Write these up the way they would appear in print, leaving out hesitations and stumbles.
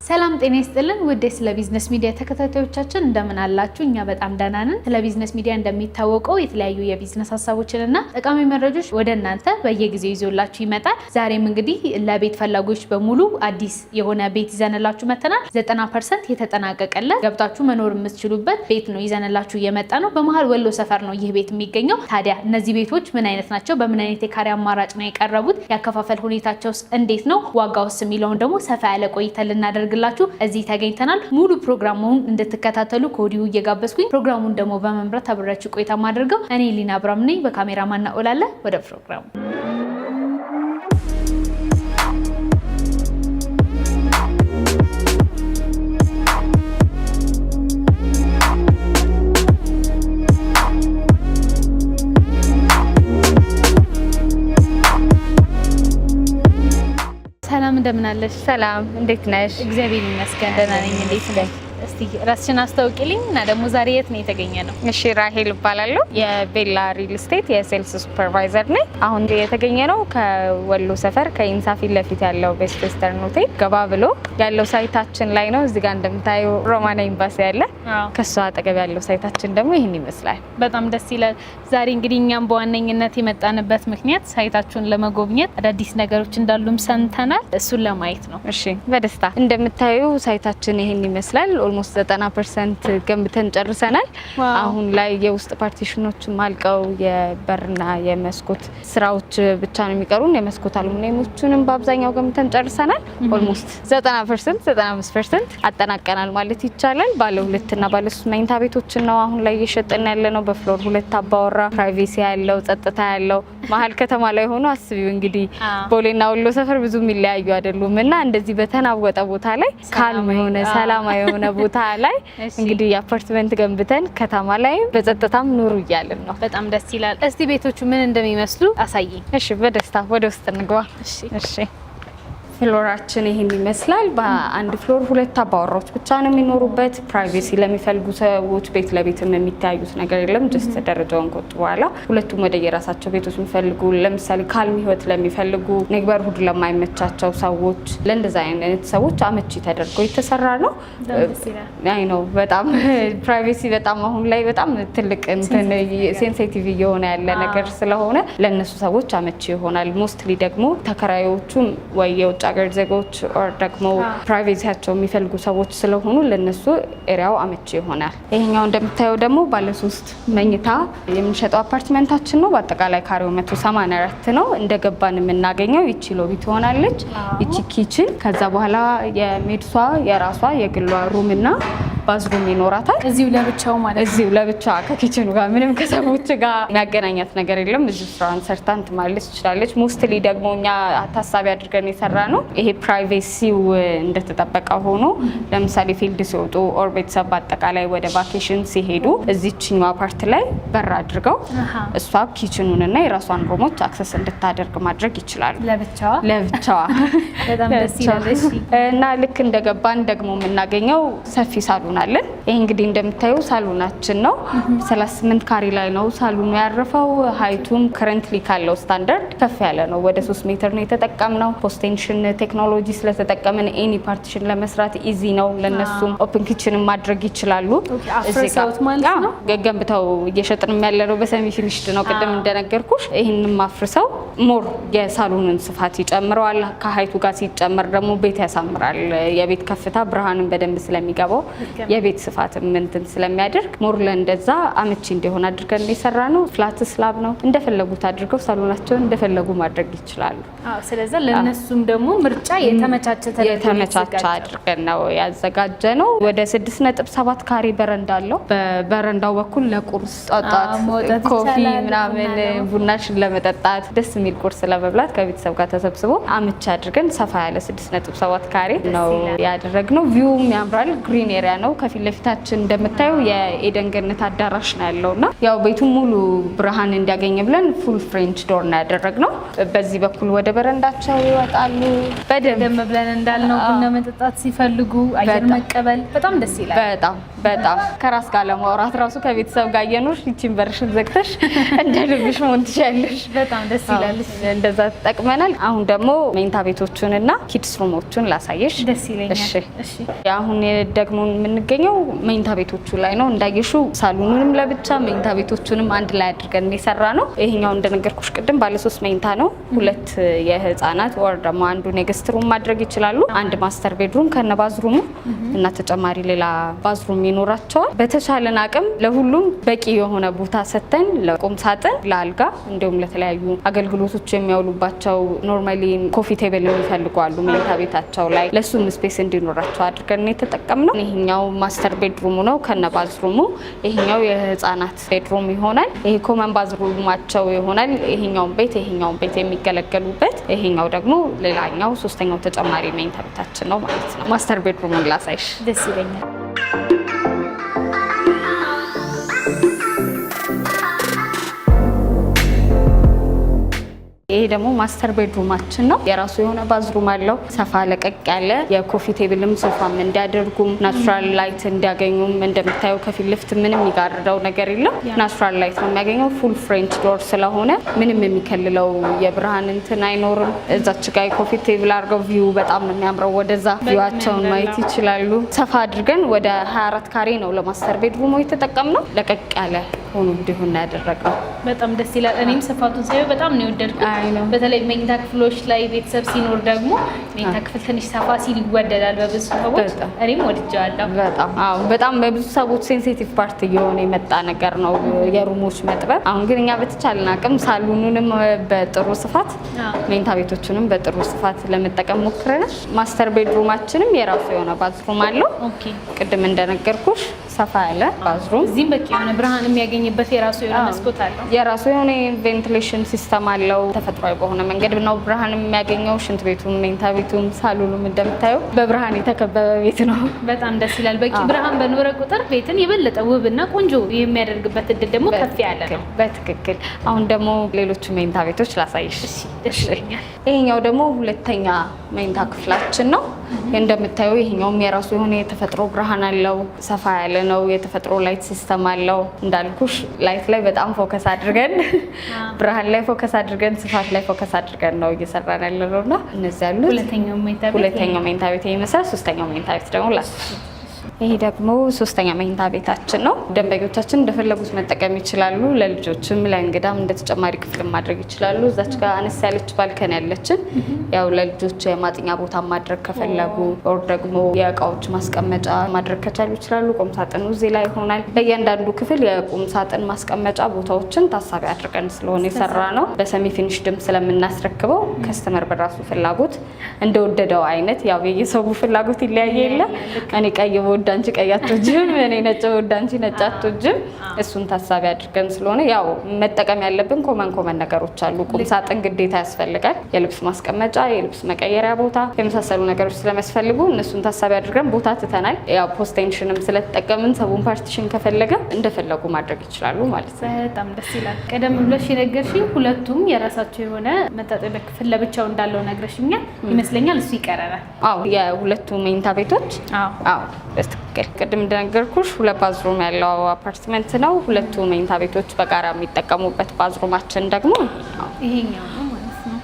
ሰላም ጤና ይስጥልን ውድ ስለ ቢዝነስ ሚዲያ ተከታታዮቻችን፣ እንደምን አላችሁ? እኛ በጣም ደህና ነን። ስለ ቢዝነስ ሚዲያ እንደሚታወቀው የተለያዩ የቢዝነስ ሀሳቦችንና ጠቃሚ መረጃዎች ወደ እናንተ በየጊዜው ይዞላችሁ ይመጣል። ዛሬም እንግዲህ ለቤት ፈላጊዎች በሙሉ አዲስ የሆነ ቤት ይዘንላችሁ መጥተናል። 90% የተጠናቀቀለት፣ ገብታችሁ መኖር የምትችሉበት ቤት ነው ይዘንላችሁ የመጣነው። በመሀል ወሎ ሰፈር ነው ይህ ቤት የሚገኘው። ታዲያ እነዚህ ቤቶች ምን አይነት ናቸው? በምን አይነት የካሬ አማራጭ ነው የቀረቡት? ያከፋፈል ሁኔታቸውስ እንዴት ነው? ዋጋውስ የሚለውን ደግሞ ሰፋ ያለ ቆይታ ልናደርግላችሁ እዚህ ተገኝተናል። ሙሉ ፕሮግራሙን እንድትከታተሉ ከወዲሁ እየጋበዝኩኝ፣ ፕሮግራሙን ደግሞ በመምራት አብሬያችሁ ቆይታ ማደርገው እኔ ሊና አብራም ነኝ። በካሜራማን ናኦል አለ። ወደ ፕሮግራሙ። ሰላም፣ እንደምን አለሽ? ሰላም፣ እንዴት ነሽ? እግዚአብሔር ይመስገን ደህና ነኝ። እንዴት ነሽ? እስቲ ራስሽን አስተዋውቂልኝ እና ደግሞ ዛሬ የት ነው የተገኘነው? እሺ፣ ራሄል እባላለሁ። የቤላ ሪል ስቴት የ sales supervisor ነኝ። አሁን የተገኘነው ከወሎ ሰፈር ከኢንሳ ፊት ለፊት ያለው ቤስት ዌስተርን ሆቴል ገባ ብሎ ያለው site ኣችን ላይ ነው። እዚህ ጋር እንደምታዩ ሮማና ኤምባሲ ያለ፣ ከሷ አጠገብ ያለው site ኣችን ደግሞ ይህን ይመስላል። በጣም ደስ ይላል። ዛሬ እንግዲህ እኛም በዋነኝነት የመጣንበት ምክንያት site ኣችሁን ለመጎብኘት፣ አዳዲስ ነገሮች እንዳሉም ሰምተናል። እሱን ለማየት ነው። እሺ፣ በደስታ። እንደምታዩ site ኣችን ይህን ይመስላል። Almost 90% ገንብተን ጨርሰናል። አሁን ላይ የውስጥ partition ኦችም አልቀው የበርና የመስኮት ስራዎች ብቻ ነው የሚቀሩን። የመስኮት አሉሚኒየሞቹንም በአብዛኛው ገንብተን ጨርሰናል። Almost 90%፣ 95% አጠናቀናል ማለት ይቻላል። ባለ ሁለትና ባለ ሶስት መኝታ ቤቶችን ነው አሁን ላይ እየሸጥን ያለነው። በ floor ሁለት አባወራ፣ privacy ያለው፣ ጸጥታ ያለው፣ መሀል ከተማ ላይ ሆኖ፣ አስቢው እንግዲህ ቦሌና ወሎ ሰፈር ብዙ የሚለያዩ አይደሉም እና እንደዚህ በተናወጠ ቦታ ላይ፣ calm የሆነ፣ ሰላማዊ የሆነ ቦታ ላይ እንግዲህ የአፓርትመንት ገንብተን ከተማ ላይ በጸጥታም ኑሩ እያልን ነው። በጣም ደስ ይላል። እስቲ ቤቶቹ ምን እንደሚመስሉ አሳይኝ። እሺ፣ በደስታ። ወደ ውስጥ እንግባ። እሺ፣ floor ኣችን ይህን ይመስላል። በአንድ floor ሁለት አባወራዎች ብቻ ነው የሚኖሩበት። Privacy ለሚፈልጉ ሰዎች ቤት ለቤትም የሚታዩት ነገር የለም። Just ደረጃውን ከወጡ በኋላ ሁለቱም ወደ የራሳቸው ቤቶች የሚፈልጉ፣ ለምሳሌ calm ህይወት ለሚፈልጉ፣ neighborhood ለማይመቻቸው ሰዎች፣ ለእንደዛ አይነት ሰዎች አመቺ ተደርጎ የተሰራ ነው። አይ ነው፣ በጣም privacy በጣም አሁን ላይ በጣም ትልቅ እንትን sensitive እየሆነ ያለ ነገር ስለሆነ ለእነሱ ሰዎች አመቺ ይሆናል። Mostly ደግሞ ተከራዮቹም ወይ የውጭ ሀገር ዜጎች or ደግሞ privacy ያቸው የሚፈልጉ ሰዎች ስለሆኑ ለነሱ area ው አመቺ ይሆናል። ይሄኛው እንደምታየው ደግሞ ባለሶስት መኝታ የምንሸጠው አፓርትመንታችን ነው። በአጠቃላይ ካሬው 184 ነው። እንደገባን የምናገኘው ይቺ lobby ትሆናለች። ይቺ kitchen፣ ከዛ በኋላ የ maid ሷ የራሷ የግሏ room እና bathroom ይኖራታል። እዚሁ ለብቻው ማለት ነው። እዚሁ ለብቻ ከ kitchen ኑ ጋር፣ ምንም ከሰዎች ጋር የሚያገናኛት ነገር የለም። እዚሁ ስራዋን ሰርታ እንትን ማለት ትችላለች። Mostly ደግሞ እኛ ታሳቢ አድርገን የሰራነው ይሄ privacy ው እንደተጠበቀ ሆኖ፣ ለምሳሌ field ሲወጡ or ቤተሰብ በአጠቃላይ ወደ vacation ሲሄዱ እዚችኛዋ part ላይ በር አድርገው እሷ kitchen ኑን እና የራሷን room ኦች access እንድታደርግ ማድረግ ይችላሉ። ለብቻዋ። ለብቻዋ። በጣም ደስ ይላል። እሺ። እና ልክ እንደገባን ደግሞ የምናገኘው ሰፊ ሳሎን አለን። ይህ እንግዲህ እንደምታዩ ሳሎናችን ነው። 38 ካሬ ላይ ነው ሳሎኑ ያረፈው። Height ኡም currently ካለው ስታንዳርድ ከፍ ያለ ነው። ወደ 3 ሜትር ነው የተጠቀምነው። Post tension technology ስለተጠቀምን any partition ለመስራት easy ነው። ለነሱም open kitchen ማድረግ ይችላሉ። አፍርሰውት ማለት ነው? ገንብተው እየሸጥንም ያለ ነው። በ semi finished ነው ቅድም እንደነገርኩሽ። ይህንም አፍርሰው more የሳሎኑን ስፋት ይጨምረዋል። ከ height ኡ ጋር ሲጨመር ደግሞ ቤት ያሳምራል። የቤት ከፍታ ብርሃንን በደንብ ስለሚገባው፣ የቤት ስፋትም እንትን ስለሚያደርግ more ለእንደዛ አመቺ እንዲሆን አድርገን የሰራነው። Flat slab ነው። እንደፈለጉት አድርገው ሳሎናቸውን እንደፈለጉ ማድረግ ይችላሉ። ስለዚህ ለእነሱም ደግሞ ምርጫ የተመቻቸ ተደርጎ የተመቻቸ አድርገን ነው ያዘጋጀነው። ወደ 6.7 ካሬ በረንዳ አለው። በበረንዳው በኩል ለቁርስ ጧጧት መውጣት coffee ይቻላል፣ ምናምን ቡና ነው። ቡናሽን ለመጠጣት፣ ደስ የሚል ቁርስ ለመብላት ከቤተሰብ ጋር ተሰብስቦ አመቺ አድርገን ሰፋ ያለ 6.7 ካሬ ነው ይላል። ያደረግነው። View ም ያምራል። Green area ነው። ከፊት ለፊታችን እንደምታዩ የኤደን ገነት አዳራሽ ነው ያለው እና ያው ቤቱ ሙሉ ብርሃን እንዲያገኝ ብለን full French door ነው ያደረግነው። በዚህ በኩል ወደ በረንዳቸው ይወጣሉ። በደንብ ቀደም ብለን እንዳልነው ቡና መጠጣት ሲፈልጉ አየር መቀበል በጣም ደስ ይላል። በጣም በጣም ከራስ ጋር ለማውራት ራሱ ከቤተሰብ ጋር እየኖርሽ ይቺን በርሽን ዘግተሽ እንደ ልብሽ መሆን ትችያለሽ። በጣም ደስ ይላል። እንደዛ ተጠቅመናል። አሁን ደግሞ መኝታ ቤቶቹን እና kids room ኦቹን ላሳየሽ። ደስ ይለኛል። እሺ። እሺ። አሁን ደግሞ የምንገኘው መኝታ ቤቶቹ ላይ ነው። እንዳየሽው ሳሎኑንም ለብቻ መኝታ ቤቶቹንም አንድ ላይ አድርገን የሰራነው። ይሄኛው እንደነገርኩሽ ቅድም ባለሶስት መኝታ ነው። ሁለት የህፃናት or ደግሞ አንዱን የ guest room ማድረግ ይችላሉ። አንድ master bedroom ከነ bathroom ኡ እና ተጨማሪ ሌላ bathroom ይኖራቸዋል። በተቻለን አቅም ለሁሉም በቂ የሆነ ቦታ ሰጥተን ለቁም ሳጥን፣ ለአልጋ እንዲሁም ለተለያዩ አገልግሎቶች የሚያውሉባቸው normally coffee table የሚፈልጉ አሉ መኝታ ቤታቸው ላይ፣ ለሱም space እንዲኖራቸው አድርገን ነው የተጠቀምነው። ይሄኛው master bedroom ኡ ነው ከነ bathroom ኡ። ይሄኛው የህፃናት bedroom ይሆናል። ይሄ common bathroom ኣቸው ይሆናል። ይሄኛውን ቤት የሚገለገሉበት። ይሄኛው ደግሞ ሌላኛው ሶስተኛው ተጨማሪ መኝታ ቤታችን ነው ማለት ነው። Master bedroom ኡን ላሳይሽ። ደስ ይለኛል። ይሄ ደግሞ master bedroom ኣችን ነው። የራሱ የሆነ bathroom አለው። ሰፋ ለቀቅ ያለ የ coffee table ም ሶፋም እንዲያደርጉም natural light እንዲያገኙም፣ እንደምታየው ከፊት ለፊት ምንም የሚጋርደው ነገር የለም። Natural light ነው የሚያገኘው። Full French door ስለሆነ ምንም የሚከልለው የብርሃን እንትን አይኖርም። እዛች ጋ የ coffee table አድርገው view በጣም ነው የሚያምረው። ወደዛ view ኣቸውን ማየት ይችላሉ። ሰፋ አድርገን ወደ 24 ካሬ ነው ለ master bedroom ኡ የተጠቀምነው። ለቀቅ ያለ ሆኖ እንዲሆን ያደረግነው። በጣም ደስ ይላል። እኔም ስፋቱን ሳየው በጣም ነው የወደድኩት። አይ ነው። በተለይ መኝታ ክፍሎች ላይ ቤተሰብ ሲኖር ደግሞ መኝታ ክፍል ትንሽ ሰፋ ሲል ይወደዳል በብዙ ሰዎች። እኔም ወድጀዋለሁ። በጣም፣ አዎ፣ በጣም በብዙ ሰዎች sensitive part እየሆነ የመጣ ነገር ነው የ room ኦች መጥበብ። አሁን ግን እኛ በተቻለን አቅም ሳሎኑንም በጥሩ ስፋት መኝታ ቤቶቹንም በጥሩ ስፋት ለመጠቀም ሞክረናል። Master bedroom ኣችንም የራሱ የሆነ bathroom አለው። ቅድም እንደነገርኩሽ ሰፋ ያለ bathroom። እዚህም በቂ የሆነ ብርሃን የሚያገኝበት የራሱ የሆነ መስኮት አለው። የራሱ የሆነ ventilation system አለው። ተፈጥሯዊ በሆነ መንገድ ነው ብርሃን የሚያገኘው። ሽንት ቤቱም፣ መኝታ ቤቱም፣ ሳሎኑም እንደምታየው በብርሃን የተከበበ ቤት ነው። በጣም ደስ ይላል። በቂ ብርሃን በኖረ ቁጥር ቤትን የበለጠ ውብና ቆንጆ የሚያደርግበት እድል ደግሞ ከፍ ያለ ነው። በትክክል። አሁን ደግሞ ሌሎቹ መኝታ ቤቶች ላሳይሽ። እሺ፣ ደስ ይለኛል። ይሄኛው ደግሞ ሁለተኛ መኝታ ክፍላችን ነው። እንደምታየው ይሄኛውም የራሱ የሆነ የተፈጥሮ ብርሃን አለው። ሰፋ ያለ ነው። የተፈጥሮ light system አለው። እንዳልኩሽ light ላይ በጣም focus አድርገን፣ ብርሃን ላይ focus አድርገን፣ ስፋት ላይ focus አድርገን ነው እየሰራን ያለ ነው እና እነዚህ ያሉት ሁለተኛው መኝታ ቤት። ሁለተኛው መኝታ ቤት ይመስላል። ሶስተኛው መኝታ ቤት ደግሞ ላሳይሽ። ይሄ ደግሞ ሶስተኛ መኝታ ቤታችን ነው። ደንበኞቻችን እንደፈለጉት መጠቀም ይችላሉ። ለልጆችም ለእንግዳም እንደ ተጨማሪ ክፍል ማድረግ ይችላሉ። እዛች ጋር አነስ ያለች balcony ያለችን ያው ለልጆች የማጥኛ ቦታ ማድረግ ከፈለጉ or ደግሞ የእቃዎች ማስቀመጫ ማድረግ ከቻሉ ይችላሉ። ቁም ሳጥኑ እዚህ ላይ ይሆናል። ለእያንዳንዱ ክፍል የቁም ሳጥን ማስቀመጫ ቦታዎችን ታሳቢ አድርገን ስለሆነ የሰራነው፣ በ semi finished ም ስለምናስረክበው customer በራሱ ፍላጎት እንደወደደው አይነት፣ ያው የየሰው ፍላጎት ይለያየ የለ፣ እኔ ቀይ ብወድ አንቺ ቀይ አትወጂም፣ እኔ ነጭ ብወድ አንቺ ነጭ አትወጂም። እሱን ታሳቢ አድርገን ስለሆነ ያው መጠቀም ያለብን common common ነገሮች አሉ። ቁም ሳጥን ግዴታ ያስፈልጋል። የልብስ ማስቀመጫ፣ የልብስ መቀየሪያ ቦታ የመሳሰሉ ነገሮች ስለሚያስፈልጉ እነሱን ታሳቢ አድርገን ቦታ ትተናል። ያው post tension ም ስለተጠቀምን ሰውን partition ከፈለገ እንደፈለጉ ማድረግ ይችላሉ ማለት ነው። በጣም ደስ ይላል። ቀደም ብለሽ የነገርሽኝ ሁለቱም የራሳቸው የሆነ መታጠቢያ ክፍል ለብቻው እንዳለው ነግረሽኛል ይመስለኛል። እሱ ይቀረናል። አዎ፣ የሁለቱ መኝታ ቤቶች። አዎ፣ በትክክል። ቅድም እንደነገርኩሽ ሁለት bathroom ያለው አፓርትመንት ነው። ሁለቱ መኝታ ቤቶች በጋራ የሚጠቀሙበት bathroom ኣችን ደግሞ ይሄኛው። ይሄኛው ነው ማለት ነው።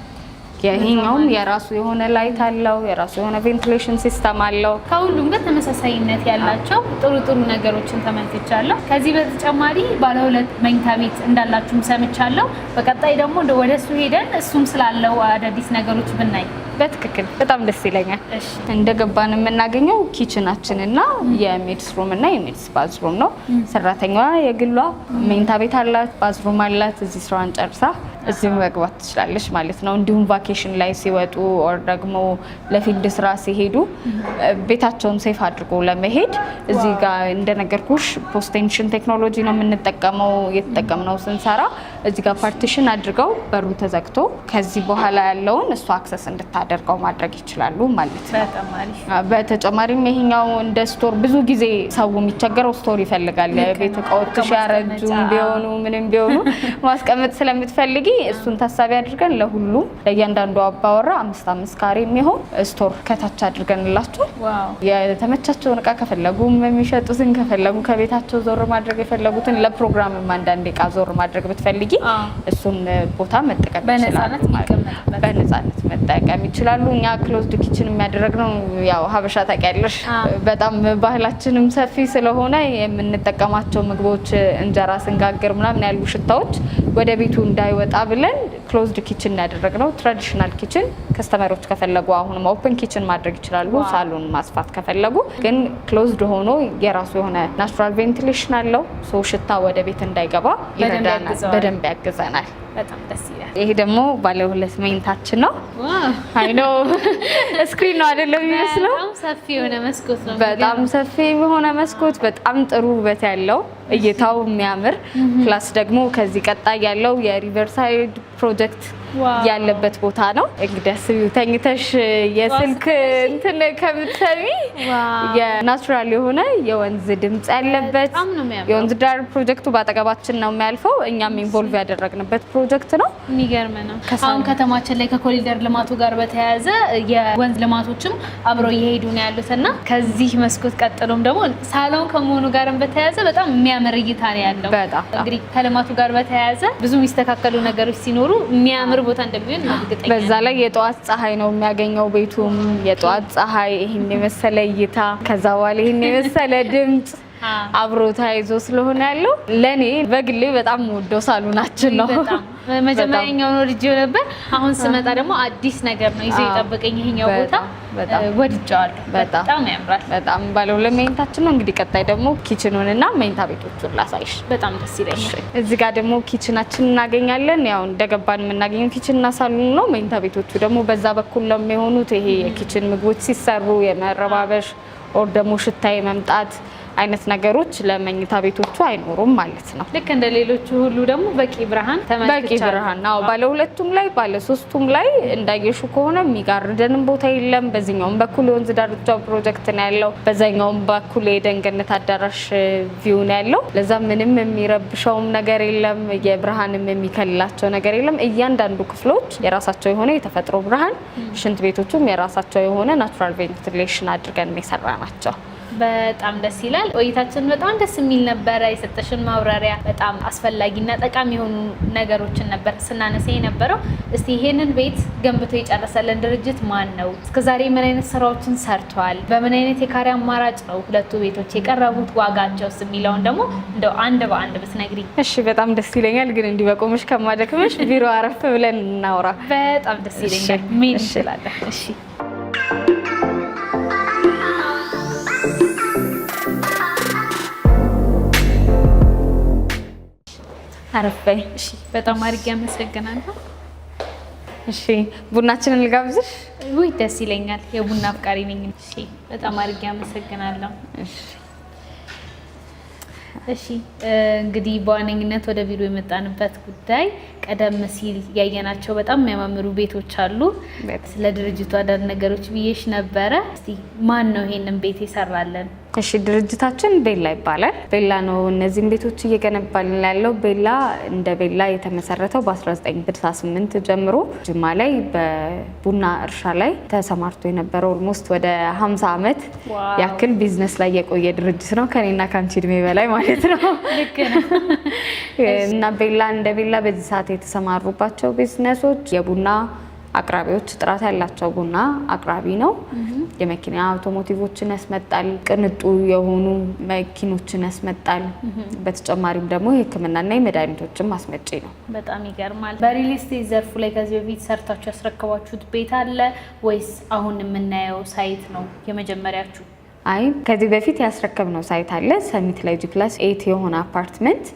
ይሄኛውም የራሱ የሆነ light አለው፣ የራሱ የሆነ ventilation system አለው። ከሁሉም ጋር ተመሳሳይነት ያላቸው ጥሩ ጥሩ ነገሮችን ተመልክቻለሁ። ከዚህ በተጨማሪ ባለ ሁለት መኝታ ቤት እንዳላችሁም ሰምቻለሁ። በቀጣይ ደግሞ ወደ እሱ ሄደን እሱም ስላለው አዳዲስ ነገሮች ብናይ። በትክክል፣ በጣም ደስ ይለኛል። እሺ። እንደገባን የምናገኘው kitchen ኣችን እና የ maids room እና የ maids bathroom ነው። ሰራተኛዋ የግሏ መኝታ ቤት አላት፣ bathroom አላት። እዚህ ስራዋን ጨርሳ እዚህ መግባት ትችላለች ማለት ነው። እንዲሁም vacation ላይ ሲወጡ or ደግሞ ለ field ስራ ሲሄዱ ቤታቸውን safe አድርጎ ለመሄድ እዚህ ጋር እንደነገርኩሽ post tension technology ነው የምንጠቀመው፣ የተጠቀምነው ስንሰራ። እዚህ ጋር partition አድርገው በሩ ተዘግቶ ከዚህ በኋላ ያለውን እሷ access እንድታደርገው ማድረግ ይችላሉ ማለት ነው። በጣም አሪፍ። በተጨማሪም ይሄኛው እንደ store፣ ብዙ ጊዜ ሰው የሚቸገረው store ይፈልጋል። የቤት እቃዎች ያረጁም ቢሆኑ ምንም ቢሆኑ ማስቀመጥ ስለምትፈልጊ እሱን ታሳቢ አድርገን ለሁሉም ለእያንዳንዱ አባወራ አምስት አምስት ካሬ የሚሆን store ከታች አድርገንላቸዋል። የተመቻቸውን እቃ ከፈለጉም የሚሸጡትን፣ ከፈለጉ ከቤታቸው ዞር ማድረግ የፈለጉትን፣ ለፕሮግራምም አንዳንድ እቃ ዞር ማድረግ ብትፈልጊ እሱን ቦታ መጠቀም በነፃነት ይችላሉ ማለት ነው። የሚቀመጥበት። በነፃነት መጠቀም ይችላሉ። እኛ closed kitchen የሚያደረግነው ያው ሀበሻ ታውቂያለሽ፣ በጣም ባህላችንም ሰፊ ስለሆነ የምንጠቀማቸው ምግቦች እንጀራ ስንጋግር ምናምን ያሉ ሽታዎች ወደ ቤቱ እንዳይወጣ ብለን closed kitchen ያደረግነው። Traditional kitchen customer ኦች ከፈለጉ አሁንም open kitchen ማድረግ ይችላሉ። ሳሎን ማስፋት ከፈለጉ ግን closed ሆኖ የራሱ የሆነ natural ventilation አለው። So ሽታ ወደ ቤት እንዳይገባ በደንብ ይረዳናል፣ ያግዘዋል። በደንብ ያግዘናል። በጣም ደስ ይላል። ይሄ ደግሞ ባለ ሁለት መኝታችን ነው። I know፣ screen ነው አይደለም የሚመስለው? በጣም ሰፊ የሆነ መስኮት ነው። በጣም ሰፊ የሆነ መስኮት፣ በጣም ጥሩ ውበት ያለው፣ እይታው የሚያምር፣ plus ደግሞ ከዚህ ቀጣይ ያለው የ Riverside ፕሮጀክት ያለበት ቦታ ነው። እንግዲህ አስቢው፣ ተኝተሽ የስልክ እንትን ከምትሰሚ የ natural የሆነ የወንዝ ድምፅ ያለበት። በጣም ነው የሚያምረው። የወንዝ ዳር ፕሮጀክቱ በአጠገባችን ነው የሚያልፈው። እኛም involve ያደረግንበት ፕሮጀክት ነው። የሚገርም ነው። አሁን ከተማችን ላይ ከኮሪደር ልማቱ ጋር በተያያዘ የወንዝ ልማቶችም አብረው እየሄዱ ነው ያሉት እና ከዚህ መስኮት ቀጥሎም ደግሞ ሳሎን ከመሆኑ ጋርም በተያያዘ በጣም የሚያምር እይታ ነው ያለው። በጣም። እንግዲህ ከልማቱ ጋር በተያያዘ ብዙ የሚስተካከሉ ነገሮች ሲኖሩ የሚያምር ቦታ እንደሚሆን እርግጠኛ በዛ ላይ የጠዋት ፀሐይ ነው የሚያገኘው ቤቱም። የጠዋት ፀሐይ፣ ይህን የመሰለ እይታ፣ ከዛ በኋላ ይህን የመሰለ ድምፅ አብሮ ተያይዞ ስለሆነ ያለው ለእኔ በግሌ በጣም ወደው ሳሎናችን ነው። በጣም መጀመሪያ ይኸኛውን ወድጄው ነበር። አሁን ስመጣ ደግሞ አዲስ ነገር ነው ይዞ የጠበቀኝ ይሄኛው ቦታ። ወድጄዋለሁ። በጣም። በጣም ያምራል። በጣም ባለ ሁለት መኝታችን ነው። እንግዲህ ቀጣይ ደግሞ kitchen ኑን እና መኝታ ቤቶቹን ላሳይሽ። በጣም ደስ ይለኛል። እዚህ ጋር ደግሞ kitchen ኣችን እናገኛለን። ያው እንደገባን የምናገኘው kitchen እና ሳሎን ነው። መኝታ ቤቶቹ ደግሞ በዛ በኩል ነው የሚሆኑት። ይሄ የ kitchen ምግቦች ሲሰሩ የመረባበሽ or ደግሞ ሽታ የመምጣት አይነት ነገሮች ለመኝታ ቤቶቹ አይኖሩም ማለት ነው። ልክ እንደ ሌሎቹ ሁሉ ደግሞ በቂ ብርሃን በቂ ተመልክቻለሁ። ብርሃን፣ አዎ። ባለ ሁለቱም ላይ ባለ ሶስቱም ላይ እንዳየሹ ከሆነ የሚጋርደንም ቦታ የለም። በዚህኛውም በኩል የወንዝ ዳርቻው ፕሮጀክት ነው ያለው፣ በዛኛውም በኩል የኤደን ገነት አዳራሽ view ነው ያለው። ለዛ ምንም የሚረብሸውም ነገር የለም፣ የብርሃንም የሚከልላቸው ነገር የለም። እያንዳንዱ ክፍሎች የራሳቸው የሆነ የተፈጥሮ ብርሃን፣ ሽንት ቤቶቹም የራሳቸው የሆነ natural ventilation አድርገን የሰራናቸው። በጣም ደስ ይላል። ቆይታችን በጣም ደስ የሚል ነበረ። የሰጠሽን ማብራሪያ በጣም አስፈላጊና ጠቃሚ የሆኑ ነገሮችን ነበር ስናነሳ የነበረው። እስቲ ይሄንን ቤት ገንብቶ የጨረሰልን ድርጅት ማን ነው? እስከዛሬ ምን አይነት ስራዎችን ሰርቷል? በምን አይነት የካሬ አማራጭ ነው ሁለቱ ቤቶች የቀረቡት? ዋጋቸውስ የሚለውን ደግሞ እንደው አንድ በአንድ ብትነግሪኝ። እሺ፣ በጣም ደስ ይለኛል። ግን እንዲህ በቆምሽ ከማደክምሽ ቢሮ አረፍ ብለን እናውራ። በጣም ደስ ይለኛል። ምን እንችላለን? እሺ። አረፍ በይ። እሺ፣ በጣም አድርጌ አመሰግናለሁ። እሺ፣ ቡናችንን ልጋብዝሽ? ውይ፣ ደስ ይለኛል። የቡና አፍቃሪ ነኝ። እሺ፣ በጣም አድርጌ አመሰግናለሁ። እሺ። እሺ፣ እንግዲህ በዋነኝነት ወደ ቢሮ የመጣንበት ጉዳይ ቀደም ሲል ያየናቸው በጣም የሚያማምሩ ቤቶች አሉ። ስለ ድርጅቱ አንዳንድ ነገሮች ብዬሽ ነበረ። እስቲ ማን ነው ይሄንን ቤት የሰራልን? እሺ፣ ድርጅታችን ቤላ ይባላል። ቤላ ነው እነዚህን ቤቶች እየገነባልን ያለው። ቤላ እንደ ቤላ የተመሰረተው በ1968 ጀምሮ ጅማ ላይ በቡና እርሻ ላይ ተሰማርቶ የነበረው almost ወደ 50 ዓመት ያክል ቢዝነስ ላይ የቆየ ድርጅት ነው። ከኔና ከአንቺ እድሜ በላይ ማለት ነው። ልክ ነው። እና ቤላ እንደ ቤላ በዚህ ሰዓት የተሰማሩባቸው ቢዝነሶች የቡና አቅራቢዎች፣ ጥራት ያላቸው ቡና አቅራቢ ነው። የመኪና automotive ኦችን ያስመጣል። ቅንጡ የሆኑ መኪኖችን ያስመጣል። በተጨማሪም ደግሞ የሕክምናና የመድኃኒቶችን ማስመጪ ነው። በጣም ይገርማል። በ real estate ዘርፉ ላይ ከዚህ በፊት ሰርታችሁ ያስረከባችሁት ቤት አለ ወይስ አሁን የምናየው site ነው የመጀመሪያችሁ? አይ፣ ከዚህ በፊት ያስረከብነው site አለ። ሰሚት ላይ G+8 የሆነ አፓርትመንት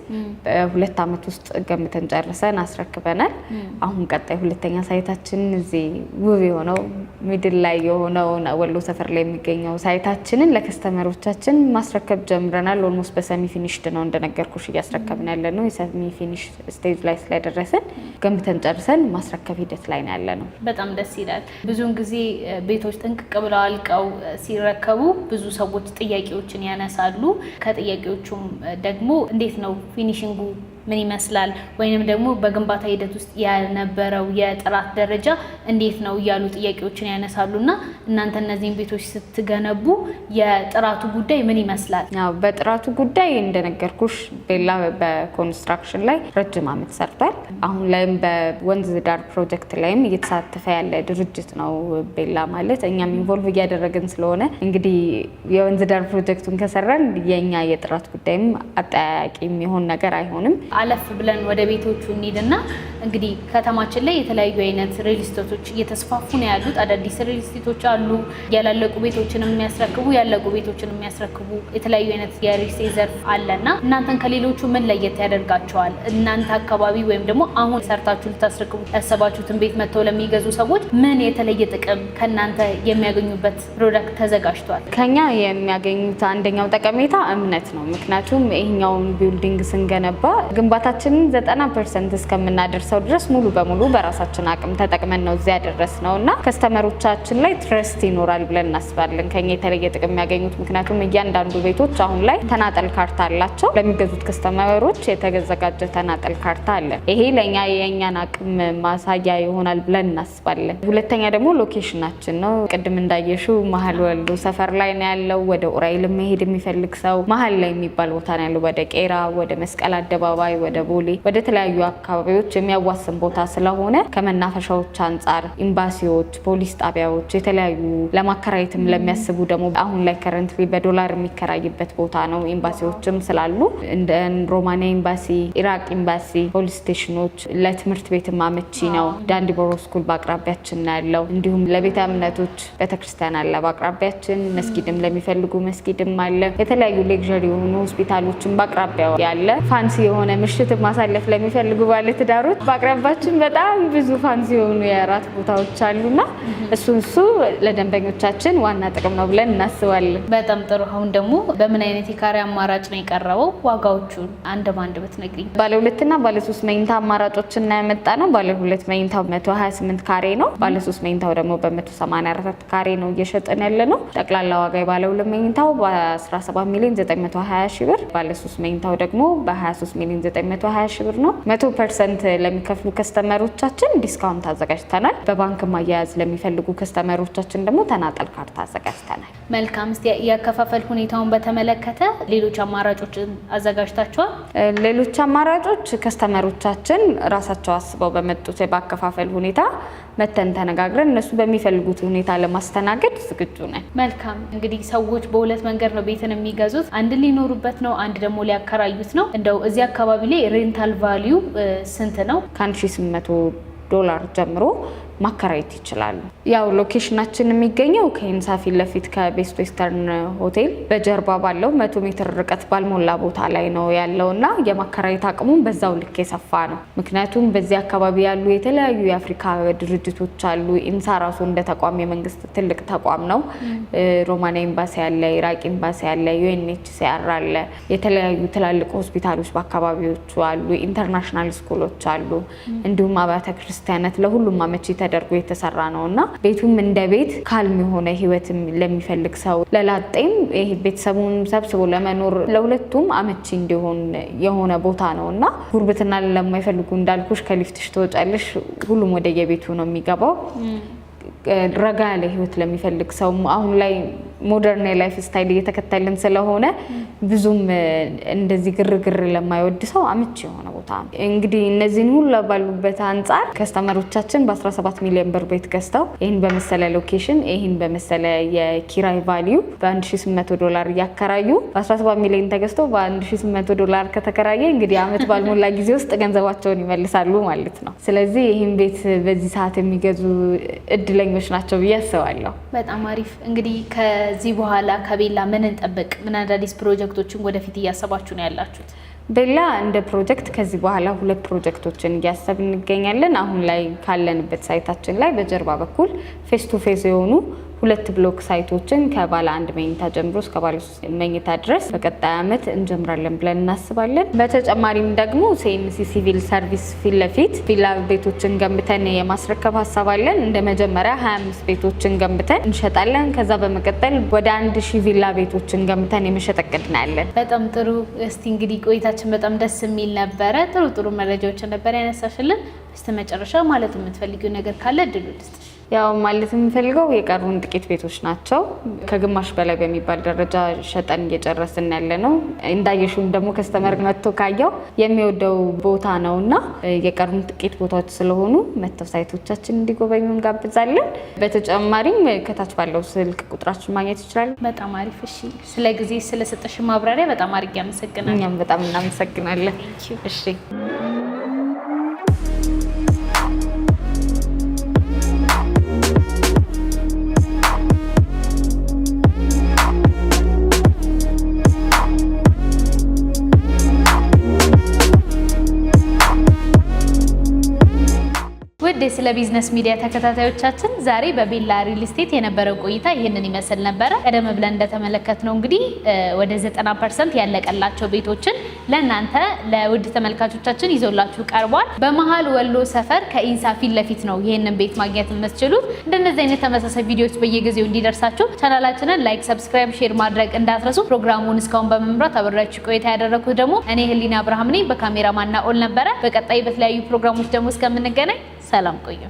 በ2 ዓመት ውስጥ ገንብተን ጨርሰን አስረክበናል። አሁን ቀጣይ ሁለተኛ site ኣችን እዚህ ውብ የሆነው middle ላይ የሆነው ወሎ ሰፈር ላይ የሚገኘው site ኣችንን ለ customer ኦቻችን ማስረከብ ጀምረናል። Almost በ semi finished ነው እንደነገርኩሽ እያስረከብን ያለ ነው። የ semi finish stage ላይ ስለደረስን ገንብተን ጨርሰን ማስረከብ ሂደት ላይ ነው ያለ ነው። በጣም ደስ ይላል። ብዙውን ጊዜ ቤቶች ጥንቅቅ ብለው አልቀው ሲረከቡ ብዙ ሰዎች ጥያቄዎችን ያነሳሉ። ከጥያቄዎቹም ደግሞ እንዴት ነው finishing ኡ፣ ምን ይመስላል፣ ወይንም ደግሞ በግንባታ ሂደት ውስጥ የነበረው የጥራት ደረጃ እንዴት ነው እያሉ ጥያቄዎችን ያነሳሉ። እና እናንተ እነዚህን ቤቶች ስትገነቡ የጥራቱ ጉዳይ ምን ይመስላል? ያው በጥራቱ ጉዳይ እንደነገርኩሽ ቤላ በ construction ላይ ረጅም ዓመት ሰርቷል። አሁን ላይም በወንዝ ዳር ፕሮጀክት ላይም እየተሳተፈ ያለ ድርጅት ነው ቤላ ማለት። እኛም involve እያደረግን ስለሆነ እንግዲህ የወንዝ ዳር ፕሮጀክቱን ከሰራን የእኛ የጥራት ጉዳይም አጠያያቂ የሚሆን ነገር አይሆንም። አለፍ ብለን ወደ ቤቶቹ እንሂድና እንግዲህ ከተማችን ላይ የተለያዩ አይነት ሪል ስቴቶች እየተስፋፉ ነው ያሉት። አዳዲስ ሪል ስቴቶች አሉ፣ ያላለቁ ቤቶችን የሚያስረክቡ፣ ያለቁ ቤቶችን የሚያስረክቡ፣ የተለያዩ አይነት የሪል ስቴት ዘርፍ አለና እናንተን ከሌሎቹ ምን ለየት ያደርጋቸዋል? እናንተ አካባቢ ወይም ደግሞ አሁን ሰርታችሁ ልታስረክቡ ያሰባችሁትን ቤት መጥተው ለሚገዙ ሰዎች ምን የተለየ ጥቅም ከእናንተ የሚያገኙበት product ተዘጋጅቷል? ከኛ የሚያገኙት አንደኛው ጠቀሜታ እምነት ነው። ምክንያቱም ይሄኛውን building ስንገነባ ግንባታችንን 90% እስከምናደርሰው ድረስ ሙሉ በሙሉ በራሳችን አቅም ተጠቅመን ነው እዚያ ያደረስነው እና customer ኦቻችን ላይ trust ይኖራል ብለን እናስባለን። ከኛ የተለየ ጥቅም የሚያገኙት ምክንያቱም እያንዳንዱ ቤቶች አሁን ላይ ተናጠል ካርታ አላቸው። ለሚገዙት customer ኦች የተዘጋጀ ተናጠል ካርታ አለ። ይሄ ለእኛ የእኛን አቅም ማሳያ ይሆናል ብለን እናስባለን። ሁለተኛ ደግሞ location ኣችን ነው። ቅድም እንዳየሽው መሀል ወሎ ሰፈር ላይ ነው ያለው። ወደ ኡራኤል መሄድ የሚፈልግ ሰው መሀል ላይ የሚባል ቦታ ነው ያለው። ወደ ቄራ፣ ወደ መስቀል አደባባይ፣ ወደ ቦሌ፣ ወደ ተለያዩ አካባቢዎች የሚያዋስን ቦታ ስለሆነ ከመናፈሻዎች አንጻር ኤምባሲዎች፣ ፖሊስ ጣቢያዎች፣ የተለያዩ ለማከራየትም ለሚያስቡ ደግሞ አሁን ላይ currently በዶላር የሚከራይበት ቦታ ነው። ኤምባሲዎችም ስላሉ እንደ ሮማኒያ ኤምባሲ፣ ኢራቅ ኤምባሲ፣ ፖሊስ station ኖች፣ ለትምህርት ቤትም አመቺ ነው። ዳንዲቦሮ school በአቅራቢያችን ነው ያለው። እንዲሁም ለቤተ እምነቶች ቤተክርስቲያን አለ በአቅራቢያችን። መስጊድም ለሚፈልጉ መስጊድም አለ። የተለያዩ luxury የሆኑ ሆስፒታሎችን በአቅራቢያው ያለ፣ fancy የሆነ ምሽት ማሳለፍ ለሚፈልጉ ባለትዳሮች በአቅራቢያችን በጣም ብዙ fancy የሆኑ የእራት ቦታዎች አሉና እሱ ለደንበኞቻችን ዋና ጥቅም ነው ብለን እናስባለን። በጣም ጥሩ። አሁን ደግሞ በምን አይነት የካሬ አማራጭ ነው የቀረበው? ዋጋዎቹን አንድ በአንድ ብትነግሪኝ። ባለ ሁለትና ባለ ሶስት መኝታ አማራጮችን ያመጣ ነው። ባለ ሁለት መኝታው 128 ካሬ ነው። ባለ ሶስት መኝታው ደግሞ በ184 ካሬ ነው እየሸጥን ያለ ነው። ጠቅላላ ዋጋ የባለ ሁለት መኝታው በ17 ሚሊዮን 920 ሺህ ብር፣ ባለ ሶስት መኝታው ደግሞ በ23 ሚሊዮን 920 ሺህ ብር ነው። 100% ለሚከፍሉ customer ኦቻችን discount አዘጋጅተናል። በባንክ ማያያዝ ለሚፈልጉ customer ኦቻችን ደግሞ ተናጠል ካርታ አዘጋጅተናል። መልካም። እስቲ የአከፋፈል ሁኔታውን በተመለከተ ሌሎች አማራጮችን አዘጋጅታችኋል? ሌሎች አማራጮች customer ኦቻችን ራሳቸው አስበው በመጡት በአከፋፈል ሁኔታ መተን ተነጋግረን እነሱ በሚፈልጉት ሁኔታ ለማስተናገድ ዝግጁ ነን። መልካም። እንግዲህ ሰዎች በሁለት መንገድ ነው ቤትን የሚገዙት። አንድ ሊኖሩበት ነው፣ አንድ ደግሞ ሊያከራዩት ነው። እንደው እዚህ አካባቢ ላይ rental value ስንት ነው? ከ1800 ዶላር ጀምሮ ማከራየት ይችላሉ። ያው location ኣችን የሚገኘው ከኢንሳ ፊት ለፊት ከቤስት ዌስተርን ሆቴል በጀርባ ባለው 100 ሜትር ርቀት ባልሞላ ቦታ ላይ ነው ያለው እና የማከራየት አቅሙን በዛው ልክ የሰፋ ነው። ምክንያቱም በዚህ አካባቢ ያሉ የተለያዩ የአፍሪካ ድርጅቶች አሉ። ኢንሳ ራሱ እንደ ተቋም የመንግስት ትልቅ ተቋም ነው። ሮማኒያ ኤምባሲ አለ፣ ኢራቅ ኤምባሲ አለ፣ UNHCR አለ። የተለያዩ ትላልቅ ሆስፒታሎች በአካባቢዎቹ አሉ። International school ኦች አሉ። እንዲሁም አብያተ ክርስቲያናት፣ ለሁሉም አመቺ ተደርጎ የተሰራ ነው እና ቤቱም እንደ ቤት calm የሆነ ህይወት ለሚፈልግ ሰው፣ ለላጤም ይሄ ቤተሰቡን ሰብስቦ ለመኖር ለሁለቱም አመቺ እንዲሆን የሆነ ቦታ ነው እና ጉርብትና ለማይፈልጉ እንዳልኩሽ ከሊፍትሽ ትወጫለሽ፣ ሁሉም ወደ የቤቱ ነው የሚገባው። ረጋ ያለ ህይወት ለሚፈልግ ሰው፣ አሁን ላይ modern የ life style እየተከተልን ስለሆነ ብዙም እንደዚህ ግርግር ለማይወድ ሰው አመቺ የሆነ ቦታ ቦታ ነው። እንግዲህ እነዚህን ሁሉ ባሉበት አንጻር customer ኦቻችን በ17 ሚሊዮን ብር ቤት ገዝተው ይህን በመሰለ location፣ ይህን በመሰለ የኪራይ value በ1800 ዶላር እያከራዩ፣ በ17 ሚሊዮን ተገዝተው በ1800 ዶላር ከተከራየ እንግዲህ አመት ባልሞላ ጊዜ ውስጥ ገንዘባቸውን ይመልሳሉ ማለት ነው። ስለዚህ ይህን ቤት በዚህ ሰዓት የሚገዙ እድለኞች ናቸው ብዬ አስባለሁ። በጣም አሪፍ። እንግዲህ ከዚህ በኋላ ከቤላ ምን እንጠብቅ? ምን አዳዲስ ፕሮጀክቶችን ወደፊት እያሰባችሁ ነው ያላችሁት? ቤላ እንደ ፕሮጀክት ከዚህ በኋላ ሁለት ፕሮጀክቶችን እያሰብን እንገኛለን። አሁን ላይ ካለንበት site ኣችን ላይ በጀርባ በኩል face to face የሆኑ ሁለት block site ኦችን ከባለ አንድ መኝታ ጀምሮ እስከ ባለ ሶስት መኝታ ድረስ በቀጣይ ዓመት እንጀምራለን ብለን እናስባለን። በተጨማሪም ደግሞ ሲኤምሲ ሲቪል ሰርቪስ ፊት ለፊት ቪላ ቤቶችን ገንብተን የማስረከብ ሀሳብ አለን። እንደ መጀመሪያ 25 ቤቶችን ገንብተን እንሸጣለን። ከዛ በመቀጠል ወደ 1000 ቪላ ቤቶችን ገንብተን የመሸጥ እቅድ ነው ያለን። በጣም ጥሩ። እስቲ እንግዲህ ቆይታችን በጣም ደስ የሚል ነበረ። ጥሩ ጥሩ መረጃዎችን ነበር ያነሳሽልን። በስተመጨረሻ ማለት የምትፈልጊው ነገር ካለ እድሉ ልስጥሽ። ያው ማለት የምፈልገው የቀሩን ጥቂት ቤቶች ናቸው። ከግማሽ በላይ በሚባል ደረጃ ሸጠን እየጨረስን ያለ ነው። እንዳየሽውም ደግሞ customer መጥቶ ካየው የሚወደው ቦታ ነው እና የቀሩን ጥቂት ቦታዎች ስለሆኑ መጥተው site ኦቻችን እንዲጎበኙ እንጋብዛለን። በተጨማሪም ከታች ባለው ስልክ ቁጥራችን ማግኘት ይችላል። በጣም አሪፍ። እሺ፣ ስለ ጊዜ ስለሰጠሽ ማብራሪያ በጣም አድርጌ አመሰግናለሁ። እኛም በጣም እናመሰግናለን። እሺ። ውድ ስለ ቢዝነስ ሚዲያ ተከታታዮቻችን፣ ዛሬ በቤላ ሪል ስቴት የነበረው ቆይታ ይህንን ይመስል ነበረ። ቀደም ብለን እንደተመለከትነው እንግዲህ ወደ 90% ያለቀላቸው ቤቶችን ለእናንተ ለውድ ተመልካቾቻችን ይዞላችሁ ቀርቧል። በመሀል ወሎ ሰፈር ከኢንሳ ፊት ለፊት ነው ይህንን ቤት ማግኘት የምትችሉት። እንደነዚህ አይነት ተመሳሳይ ቪዲዮዎች በየጊዜው እንዲደርሳችሁ ቻናላችንን like፣ subscribe፣ share ማድረግ እንዳትረሱ። ፕሮግራሙን እስካሁን በመምራት አብሬያችሁ ቆይታ ያደረኩት ደግሞ እኔ ህሊና አብርሃም ነኝ። በካሜራማን ናኦል ነበረ። በቀጣይ በተለያዩ ፕሮግራሞች ደግሞ እስከምንገናኝ ሰላም ቆዩ።